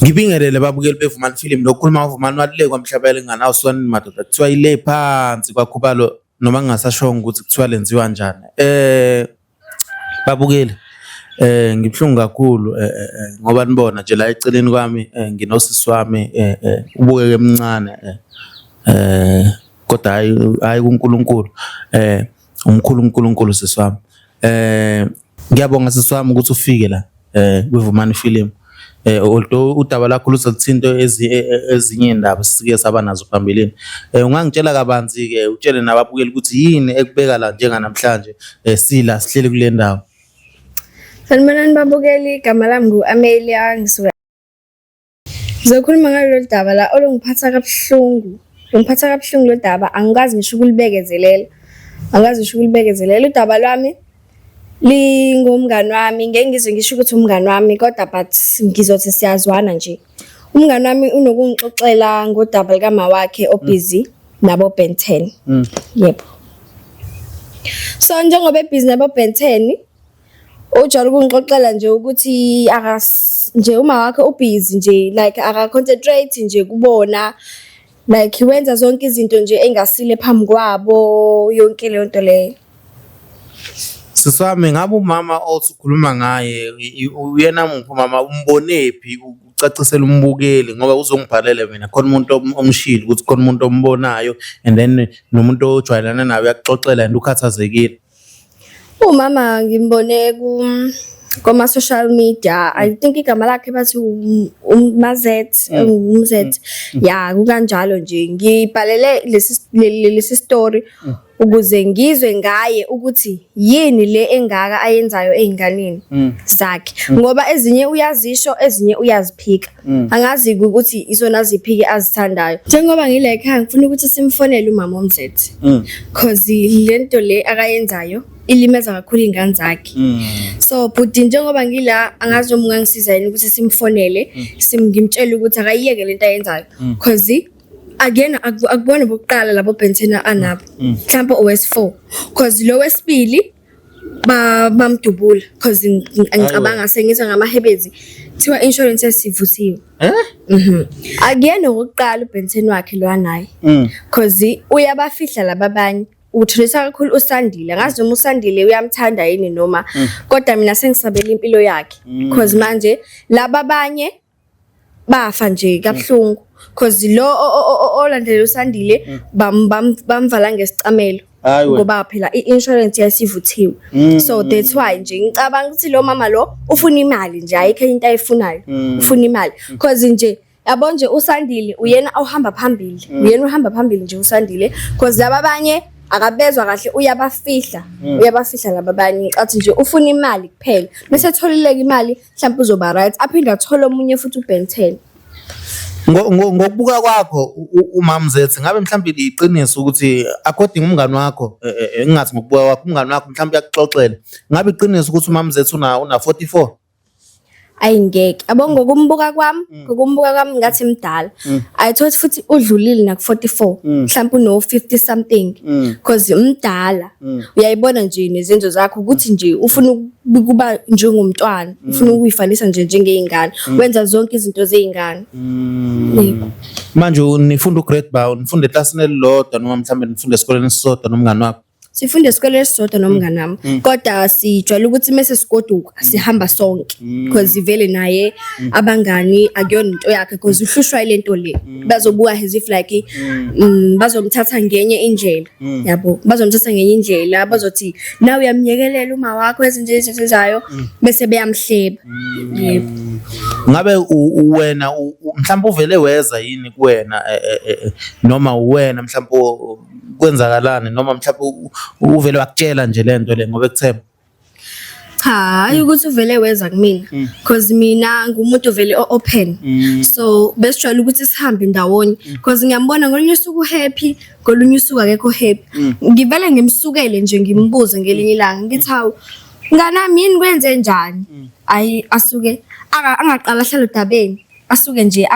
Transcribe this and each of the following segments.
Ngibingelele babukeli beVumani Film lokhuluma uVumani Maluleke kwaMhlabuyalingana awuswanini madoda kuthiwa ile phansi kwaKhubalo noma ngingasashongo ukuthi kuthiwa lenziwa njani. Babukeli ngibuhlungu kakhulu ngoba nibona nje la eceleni kwami nginosisi wami ubukeke emncane kodwa hhayi hhayi kuNkulunkulu umkhulu uNkulunkulu sisi wami. Ngiyabonga sisi wami ukuthi ufike la kwiVumani Film. Although udaba lakho luzolithinta ezinye iy'ndaba esike saba nazo phambilini. Ungangitshela kabanzi-ke utshele nababukeli ukuthi yini ekubeka la njenganamhlanje sila sihleli kule ndawo. Sanibonani babukeli, igama lami ngu-Amelia ngisuka. Ngizokhuluma ngalolu daba la olungiphatha kabuhlungu. Lungiphatha kabuhlungu lo daba, angikwazi ngisho ukulibekezelela. Angikwazi ngisho ukulibekezelela. Udaba lwami lingomngani wami, ngeke ngize ngisho ukuthi umngani wami kodwa but ngizothi siyazwana nje. Umngani wami unokungixoxela ngodaba likama wakhe obhizi nabo Ben 10. Yebo. So njengoba ebhizi nabo Ben 10 ujwayele ukungixoxela nje ukuthi akas nje uma wakhe ubhizi nje like aka-concentrate nje kubona like wenza zonke izinto nje engasile phambi kwabo yonke leyo nto leyo. Sisi wami ngabe umama othi ukhuluma ngaye uyena muphi umama umbonephi ucacisele umbukeli ngoba uzongibhalele mina khona umuntu omshilo ukuthi khona umuntu ombonayo and then nomuntu ojwayelana naye uyakuxoxela and ukhathazekile. Umama ngimbone ku koma-social media. I think igama lakhe bathi uMazet, uMzet. Ya, kukanjalo nje. Ngibhalele lesi lesi story ukuze ngizwe ngaye ukuthi yini le engaka ayenzayo ey'nganeni zakhe. Ngoba ezinye uyazisho, ezinye uyaziphika. Angazi ukuthi izona ziphi-ke azithandayo. Njengoba ngila ekhaya ngifuna ukuthi simfonele umama uMzet. Cause le nto le akayenzayo ilimaza kakhulu iy'ngane zakhe. So bhuti njengoba ngila angazi noma ungangisiza yini ukuthi simfonele ngimtshele ukuthi akayiyeke lento ayenzayo. Cause akuyena akubona bokuqala labo Ben 10 anabo. Mhlawumbe owesi-4. Cause lo wesibili bamdubula cause ngicabanga sengizwa ngamahebezi kuthiwa insurance yasivuthiwe. Eh? Mhm. Akuyena okokuqala uBen 10 wakhe lo anaye. Cause uyabafihla laba abanye. Uthulisa kakhulu uSandile. Angazi noma uSandile uyamthanda yini noma kodwa mina sengisabela impilo yakhe. Cause manje laba abanye bafa nje kabuhlungu. Cause lo olandelela uSandile bamvala ngesicamelo. Hayi wena. Ngoba phela i-insurance yasivuthiwe. So that's why nje ngicabanga ukuthi lo mama lo ufuna imali nje ayikho enye into ayifunayo. Ufuna imali. Cause nje yabo nje uSandile uyena ohamba phambili. Uyena uhamba phambili nje uSandile cause laba abanye akabezwa kahle uyabafihla. Uyabafihla laba abanye. Ngicathi nje ufuna imali kuphela. Bese etholileke imali mhlawumbe uzoba right aphinde athole omunye futhi uBen 10. Ngokubuka kwakho uMamZet ngabe mhlawumbe iqiniso ukuthi according umngani wakho ngingathi ngokubuka kwakho umngani wakho mhlawumbe uyakuxoxela ngabe iqiniso ukuthi uMamZet una 44? Ayi ngeke. Yabo ngokumbuka kwami, ngokumbuka kwami ngathi mdala. I thought futhi udlulile naku 44. Mhlawumbe uno 50 something. Cause mdala. Uyayibona nje nezenzo zakho ukuthi nje ufuna ukuba njengomntwana, ufuna ukuyifanisa nje njengeyingane. Wenza zonke izinto zeyingane. Yebo. Manje nifunda ugrade ba nifunda eklasini elilodwa noma mhlawumbe nifunda esikoleni esisodwa nomngani wakho? Sifunda esikoleni esisodwa nomngani wami kodwa sijwayele ukuthi mese sigoduka sihamba sonke because vele naye abangani akuyona into yakhe because uhlushwa ile nto le bazobuka as if like bazomthatha ngenye indlela yabo bazomthatha ngenye indlela bazothi nawe uyamnyekelela uma wakho ezinto ezenzayo bese beyamhleba yebo. Ngabe wena mhlawumbe uvele weza yini kuwena noma uwena mhlawumbe kwenzakalani noma mhlawumbe uvele wakutshela nje lento le ngoba ekuthemba? Cha, hayi ukuthi uvele weza kumina because mina ngumuntu vele o-open. So besijwayele ukuthi sihambe ndawonye because ngiyambona ngolunye usuku happy, ngolunye usuku akekho happy. Ngivele ngimsukele nje ngimbuze ngelinye ilanga ngithi hawu mnganami yini kwenze njani? Ayi asuke angaqala ahlale odabeni. Asuke nje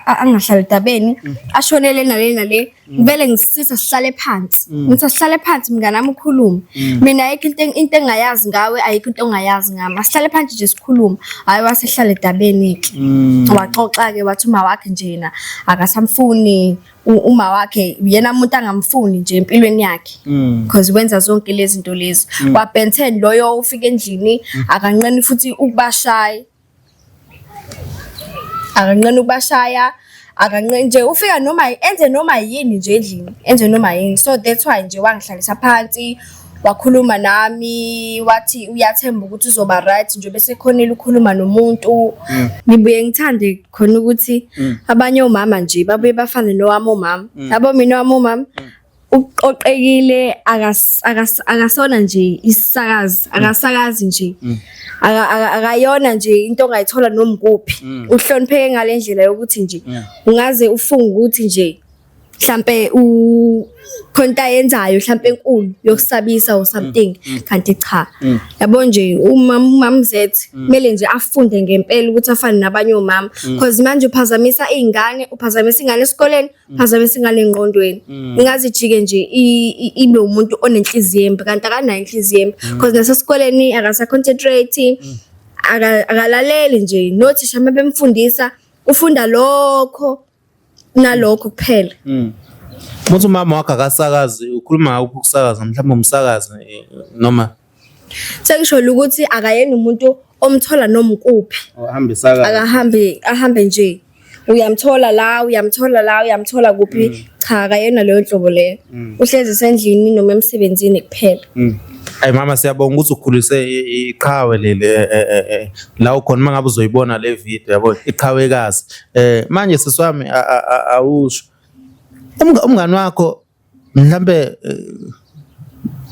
angahlali edabeni, ashonele nale nale. Ngivele ngisithe sihlale phansi. Ngithi asihlale phansi mngani wami ukhulume. Mina ayikho into engingayazi ngawe, ayikho into ongayazi ngami. Asihlale phansi nje sikhulume. Hhayi wasehlala edabeni-ke. Waxoxa-ke wathi uma wakhe nje yena akasamfuni, uma wakhe uyena muntu angamfuni nje empilweni yakhe. Because wenza zonke lezi zinto lezi. Kwa Ben 10 loyo ufika endlini akanqeni futhi ukubashaya. Akanqeni ukubashaya, akanqeni nje ufika noma enze noma yini nje endlini, enze noma yini. So that's why nje wangihlalisa phansi wakhuluma nami wathi uyathemba ukuthi uzoba right nje bese khonile ukukhuluma nomuntu. Ngibuye ngithande khona ukuthi abanye omama nje babuye bafane nowami umama. Yabo mina owami umama uqoqekile akasona nje isisakazi, akasakazi nje. Akayona nje into ongayithola noma kuphi. Uhlonipheke ngale ndlela yokuthi nje ungaze ufunge ukuthi nje mhlampe khona into ayenzayo mhlampe enkulu yokusabisa or something, kanti cha. Yabo nje umamzet kumele nje afunde ngempela ukuthi afane nabanye omama, because manje uphazamisa iy'ngane, uphazamisa ingane esikoleni, phazamisa ingane engqondweni. Ingaze ijike nje ibe umuntu onenhliziyo embi, kanti akanayo inhliziyo embi, because nasesikoleni akasa-concentrate, akalaleli nje. Nothisha uma bemfundisa ufunda lokho nalokho kuphela. Muthi umama wakho akasakazi, ukhuluma ngakuphi ukusakaza? Mhlawumbe umsakazi noma Sengisho ukuthi akayena umuntu omthola noma ukuphi. Ahambe esakaza. Akahambe ahambe nje. Uyamthola la, uyamthola la, uyamthola kuphi. Cha, akayena leyo nhlobo leyo. Uhlezi esendlini noma emsebenzini kuphela. Ayi mama, siyabonga ukuthi ukhulise iqhawe leli la ukhona. Uma ngabe uzoyibona le video, yabo, iqhawekazi. Manje sisi wami, awusho umngani wakho mhlambe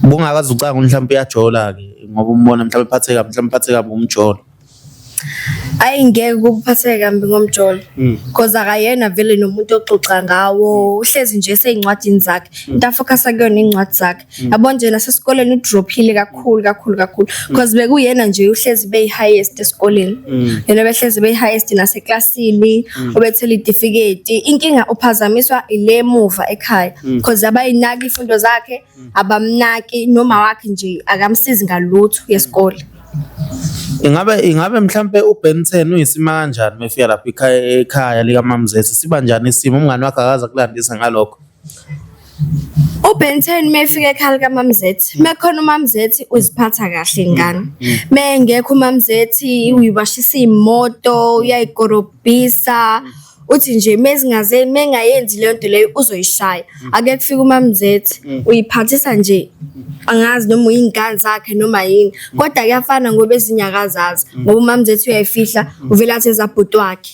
bungakaze ucanga mhlambe uyajola ke, ngoba umbona mhlambe ephatheka kabi, mhlambe ephatheka kabi umjolo? Ayi, ngeke kuphatheke kambi ngomjolo. Cause akayena vele nomuntu oxoxa ngawo, uhlezi nje esey'ncwadini zakhe. Into afokhasa kuyona iy'ncwadi zakhe. Yabo nje nasesikoleni udrophile kakhulu kakhulu kakhulu. Cause bekuyena nje uhlezi beyi-highest esikoleni. Yena behlezi beyi-highest naseklasini, ubethela itifiketi. Inkinga uphazamiswa ile emuva ekhaya. Cause abayinaki iy'fundo zakhe, abamnaki, noma wakhe nje akamsizi ngalutho yesikole. Ingabe mhlampe uBen 10 uyisima kanjani mefika lapha ekhaya lika Mamzethu, siba njani isimo? Umngani wakhe akaze akulandise ngalokho? UBen 10 mefika ekhaya likaMamzethi, mekhona uMamzethi uziphatha kahle ingane. Mengekho uMamzethi uyiwashisa iy'moto, uyayikorobhisa. Uthi nje mezingaze mengayenzi leyo nto leyo uzoyishaya. Ake kufike uMamzethi uyiphathisa nje, angazi noma uyingane zakhe noma yini, kodwa kuyafana ngoba ezinye akazazi ngoba uMamzethi uyayifihla, uvele athi ezabhuti wakhe.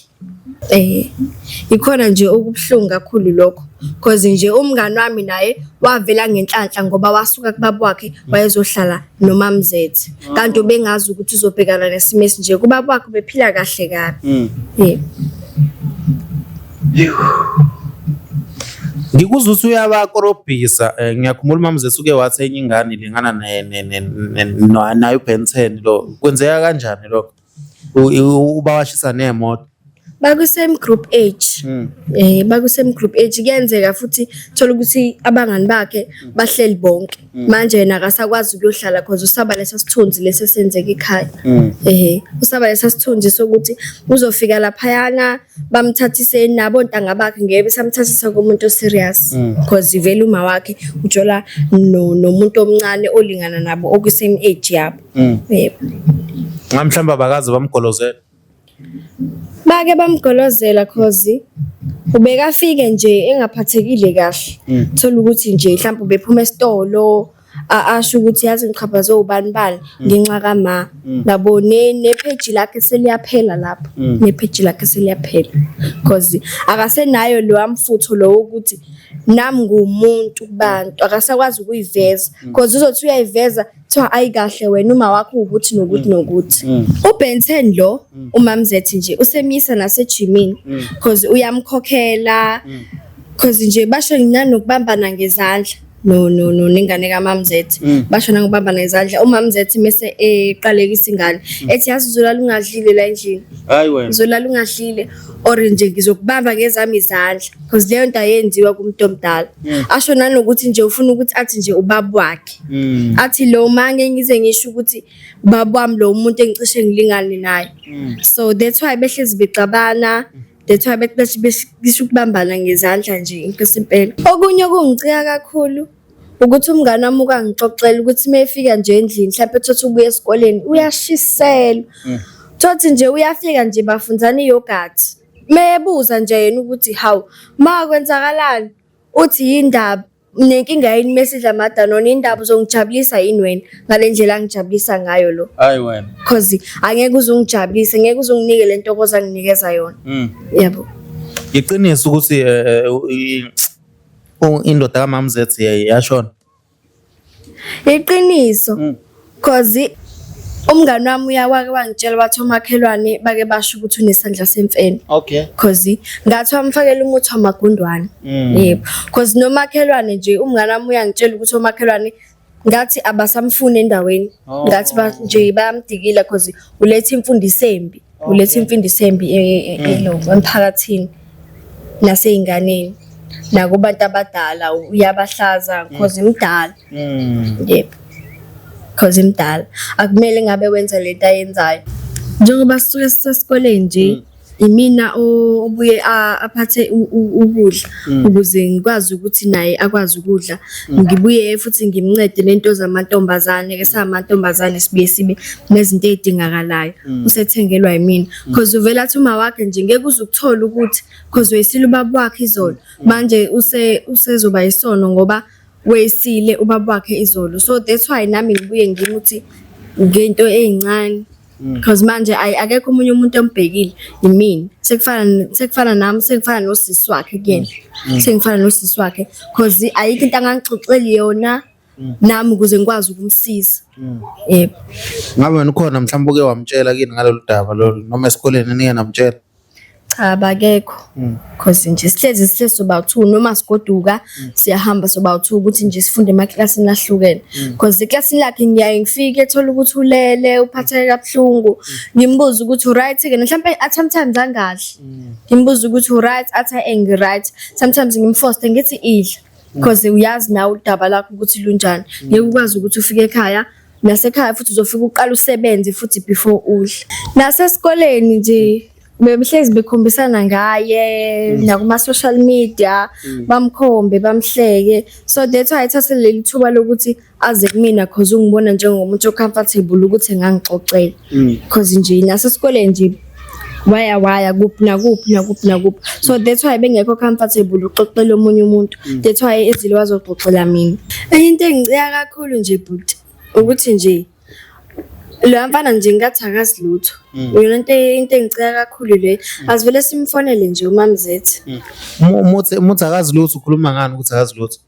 Ikhona nje okubuhlungu kakhulu lokho, cause nje umngani wami naye wavela ngenhlanhla ngoba wasuka kubaba wakhe wayezohlala noMamzethe, kanti ubengazi ukuthi uzobhekana nesimo esinje. Kubaba wakhe ubephila kahle kabi. Yebo. Ngikuzwa ukuthi uyabakorobhisa. Ngiyakhumbula uMamzethu uke wathi enye ingane ilingana naye uBen 10 lo. Kwenzeka kanjani lokho? Ubawashisa nemoto. Baku-same group age. Baku-same group age. Kuyenzeka futhi thola ukuthi abangani bakhe bahleli bonke. Manje yena akasakwazi ukuyohlala cause usaba lesa sithunzi lesi esenzeka ekhaya. Usaba lesa sithunzi sokuthi uzofika laphayana bamthathise nabo ontanga bakhe, ngeke besamthathisa kumuntu o-serious. Cause vele uma wakhe ujola nomuntu omncane olingana nabo oku-same age yabo. Yebo. Nga mhlawumbe abakaze bamgolozela. Bake bamgolozela cause ubekafike nje engaphathekile kahle. Thola ukuthi nje mhlawumbe ubephuma esitolo asho ukuthi yazi ngichaphazwe ubani bani ngenxa kama. Yabo nepheji lakhe seliyaphela lapho. Nepheji lakhe seliyaphela. Cause akasenayo loya mfutho lo wokuthi nami ngumuntu kubantu, akasakwazi ukuyiveza. Cause uzothi uyayiveza kuthiwa ayi kahle wena uma wakho ukuthi nokuthi nokuthi. UBen 10 lo uMamzethi nje usemisa nasejimini cause uyamkhokhela, cause nje basho nginanokubambana ngezandla. No no no nengane kaMamzet bashona ngokubambana izandla uMamzet mese eqalekisa ingane ethi yazi uzolala ungadlile la endlini. Hayi wena. Uzolala ungadlile or nje ngizokubamba ngezami izandla because leyo nto ayenziwa kumuntu omdala. Asho nanokuthi nje ufuna ukuthi athi nje ubaba wakhe. Athi lo mange ngize ngisho ukuthi ubaba wami lo umuntu engicishe ngilingane naye. So that's why behlezi bexabana. That's why bethi besho ukubambana ngezandla nje inkosi impela. Okunye okungicika kakhulu ukuthi umngane wami ukangixoxela ukuthi uma efika nje endlini mhlawumpe ethatha ubuya esikoleni uyashiselwa. Thothi nje uyafika nje bafunzana i-yoghurt. Mebuza nje yena ukuthi hawu ma kwenzakalani uthi yindaba Unenkinga yini mesidla amadanone indaba uzongijabulisa yini wena ngale ndlela angijabulisa ngayo lo? Hayi wena. Cause angeke uze ungijabulise, ngeke uze unginike le ntokozo anginikeza yona. Yabo. Iqiniso ukuthi indoda kaMamzethu yashona. Iqiniso. Cause umngani wami uya wake wangitshela wathi omakhelwane bake basho ukuthi unesandla semfene. Okay. Cause ngathi wamfakela umuthi wamagundwane. Yebo. Cause nomakhelwane nje umngani wami uyangitshela ukuthi omakhelwane ngathi abasamfuni endaweni. Oh. Ngathi ba nje bayamdikila cause uletha imfundiso embi. Uletha imfundiso embi elo emphakathini nasey'nganeni nakubantu abadala uyabahlaza cause mdala. Yebo. Cause imdala. Akumele ngabe wenza lento ayenzayo. Njengoba sisuke sisesikoleni nje imina obuye aphathe ukudla ukuze ngikwazi ukuthi naye akwazi ukudla. Ngibuye futhi ngimncede nento zamantombazane ke samantombazane sibuye sibe nezinto ey'dingakalayo. Usethengelwa yimina. Cause uvele athi uma wakhe nje ngeke uze ukuthole ukuthi cause weyisile ubaba wakhe izolo. Manje usezoba yisono ngoba weyisile ubaba wakhe izolo. So that's why nami ngibuye ngimuthi ngento ey'ncane. Cause manje ayi akekho omunye umuntu ombhekile imina. Sekufana sekufana nami sengifana nosisi wakhe kuyena. Sengifana nosisi wakhe cause ayikho into angangixoxeli yona nami ukuze ngikwazi ukumsiza. Yebo. Ngabe wena ukhona mhlawumbe uke wamtshela kini ngalolu daba lolu noma esikoleni nike namtshela? Cha bakekho. Cause nje sihlezi sihlezi soba-two noma sigoduka siyahamba soba-two ukuthi nje sifunde emaklasini ahlukene. Cause eklasini lakhe ngiyaye ngifike ethole ukuthi ulele uphatheke kabuhlungu. Ngimbuze ukuthi u-right-ke mhlampe sometimes angadli. Ngimbuze ukuthi u-right athi eh ngi-right. Sometimes ngimfoste ngithi idla cause uyazi nawe udaba lakho ukuthi lunjani. Ngeke ukwazi ukuthi ufike ekhaya nasekhaya futhi uzofika uqale usebenze futhi before udle. Nasesikoleni nje behlezi bekhombisana ngaye nakuma-social media bamkhombe bamhleke. So that's why ethathe leli thuba lokuthi aze kumina cause ungibona njengomuntu o-comfortable ukuthi engangixoxela. Cause nje nasesikoleni nje waya waya kuphi nakuphi nakuphi nakuphi. So that's why bengekho comfortable ukuxoxela omunye umuntu. That's why ezile wazoxoxela mina. Enye into engicika kakhulu nje bhuti ukuthi nje loya mfana nje ngathi akazi lutho. Iyona into engicika kakhulu le. Asivele simfonele nje uMamzethu. Umuthi akazi lutho ukhuluma ngani ukuthi akazi lutho?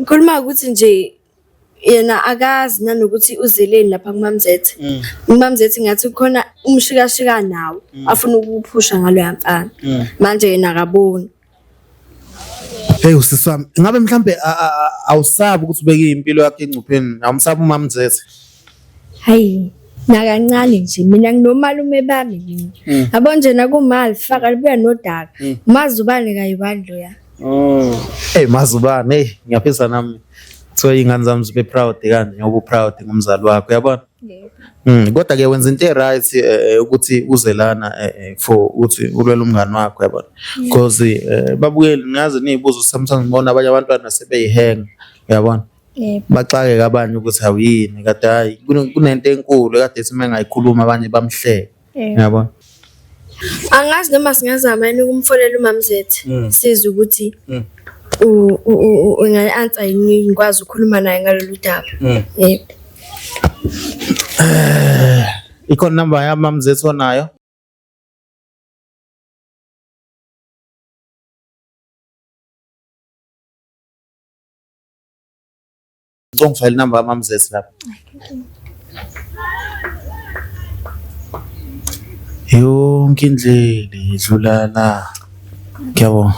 Ngikhuluma ukuthi nje yena akazi nanokuthi uzeleni lapha kuMamzethu. UMamzethu ngathi kukhona umshikashika nawo afuna ukuwuphusha ngaloya mfana. Manje yena akaboni. Hey usisi wami, ngabe mhlambe awusabi ukuthi ubeke impilo yakho engcupheni? Awumsabi uMamzethu? Hayi, nakancane nje mina nginomalume bami mina. Yabo nje nakumali faka libuya nodaka. Mazubane kayi-one loya. Oh. Hey Mazubane, hey ngiyafisa nami kuthiwa iy'ngane zami zibe proud kanje ngoba u-proud ngomzali wakho uyabona? Yebo. Kodwa ke wenza into e-right ukuthi uze lana for ukuthi ulwele umngani wakho uyabona? Because babukeli ngaze niyibuza sometimes ngibona abanye abantwana sebeyihenga uyabona? Yebo. Baxakeke abanye ukuthi hawu yini kade hhayi kunento enkulu ekade ethi uma engayikhuluma abanye bamhleke. Yebo. Uyabona? Angazi noma singazama yini ukumfonela uMamzethu sizwe ukuthi ungayi-answer yini ngikwazi ukukhuluma naye ngalolu daba. Yebo. Ikhona inamba yaMamzethu onayo? Ngicela ungifakele inamba kaMamzethu lapha. Yonke indlela idlula la. Ngiyabonga.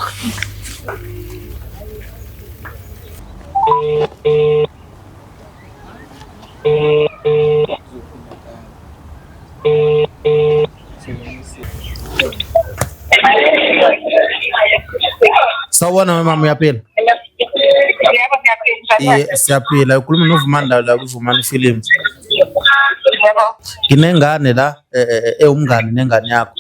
Sawubona mama, uyaphila? Yebo, ngiyaphila. Ye, siyaphila. Ukhuluma noVumani la la kuVumani Films. Yebo. Nginengane la ewumngani nengane yakho.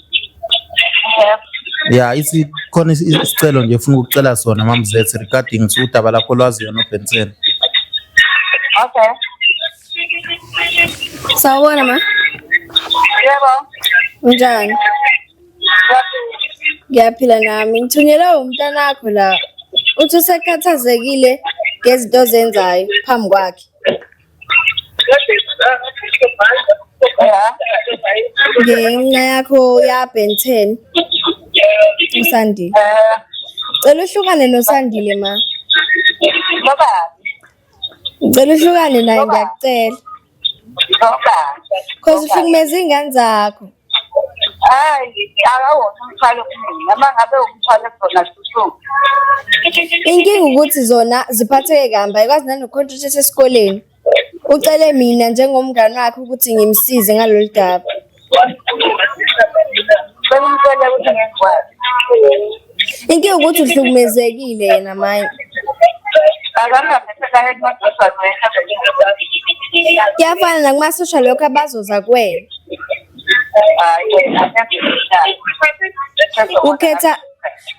Yebo. Ya, ithi khona isicelo nje ufuna ukucela sona mamzethe regarding to udaba lakho lwaziyo noBenson. Okay. Sawubona ma. Yebo. Unjani? Ngiyaphila nami. Ngithunyelwe umntanakho la. Uthi usekhathazekile ngezinto ozenzayo phambi kwakhe. Yeah. Ngenxa yakho ya Ben 10 uSandile. Cela uhlukane noSandile ma. Baba. Ngicela uhlukane naye ngiyakucela. Baba. Cause uhlukumeza iy'ngane zakho. Hayi, akawona umthwalo kumina. Uma ngabe umthwalo kuzona shushungu. Inkinga ukuthi zona ziphatheke kabi, ayikwazi nanoku-concentrate esikoleni. Ucele mina njengomngani wakhe ukuthi ngimsize ngalolu daba. Bengimtshela ukuthi ngikwazi. Inkinga ukuthi uhlukumezekile yena manje. Kuyafana nakuma-social worker bazoza kuwena. Ukhetha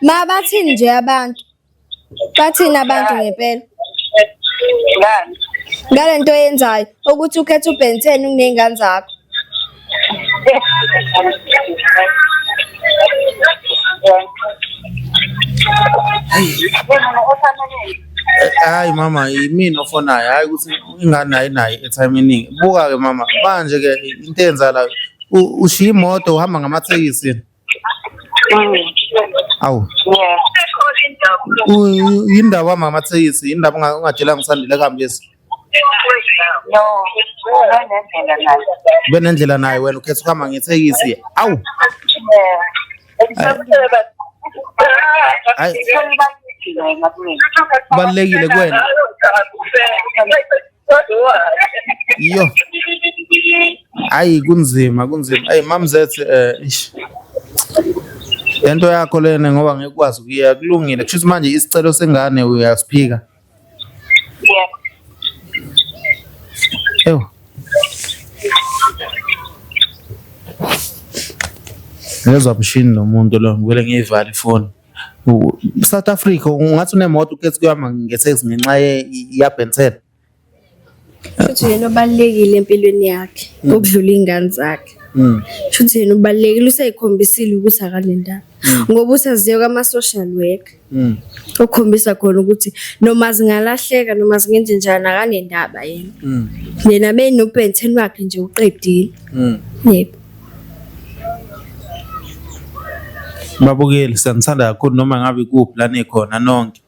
ma bathini nje abantu? Bathini abantu ngempela? Ngani? Ngale nto oyenzayo ukuthi ukhethe uBen 10 kuney'ngane zakho. Hayi mama, yimina ofonayo, hhayi ukuthi ingane ayinayo i-airtime eningi. Buka-ke mama, manje-ke into eyenzakalayo, ushiya imoto uhamba ngamathekisi. Awu. Yini ndaba uhamba ngamathekisi? Yini ndaba ungatshelanga uSandile kuhambisa? No, ube nendlela naye. Ube nendlela naye wena ukhetha ukuhamba ngethekisi. Awu. Hayi. Kubalulekile kuwena. Iyo. Hayi kunzima kunzima. Hey mamzethe ish. Lento yakho lena ngoba ngeke ukwazi ukuya kulungile. Kusho ukuthi manje isicelo sengane uyasiphika. Yebo. Ewu. Ngezwa mshini lo muntu lo ngivele ngiyivale ifoni. South Africa ungathi unemoto ukhetha ukuhamba ngetheksi ngenxa ya Ben 10. Futhi yena obalulekile empilweni yakhe ukudlula iy'ngane zakhe. Shuthi yena ubalulekile usey'khombisile ukuthi akanendaba. Ngoba useziye kwama-social worker. Okukhombisa khona ukuthi noma zingalahleka noma zingenzenjani akanendaba yena. Yena beno-Ben 10 wakhe nje uqedile. Yebo. Babukeli siyanithanda kakhulu noma ngabe ikuphi la nikhona nonke.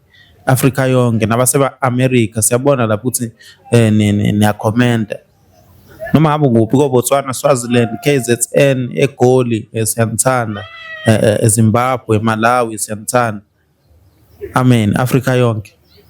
Afrika yonke nabaseba-America siyabona lapho ukuthi niyakhomenta. Noma ngabe ukuphi ko-Botswana, Swaziland, KZN, eGoli siyanithanda, eZimbabwe, Malawi siyanithanda. Amen, Afrika yonke.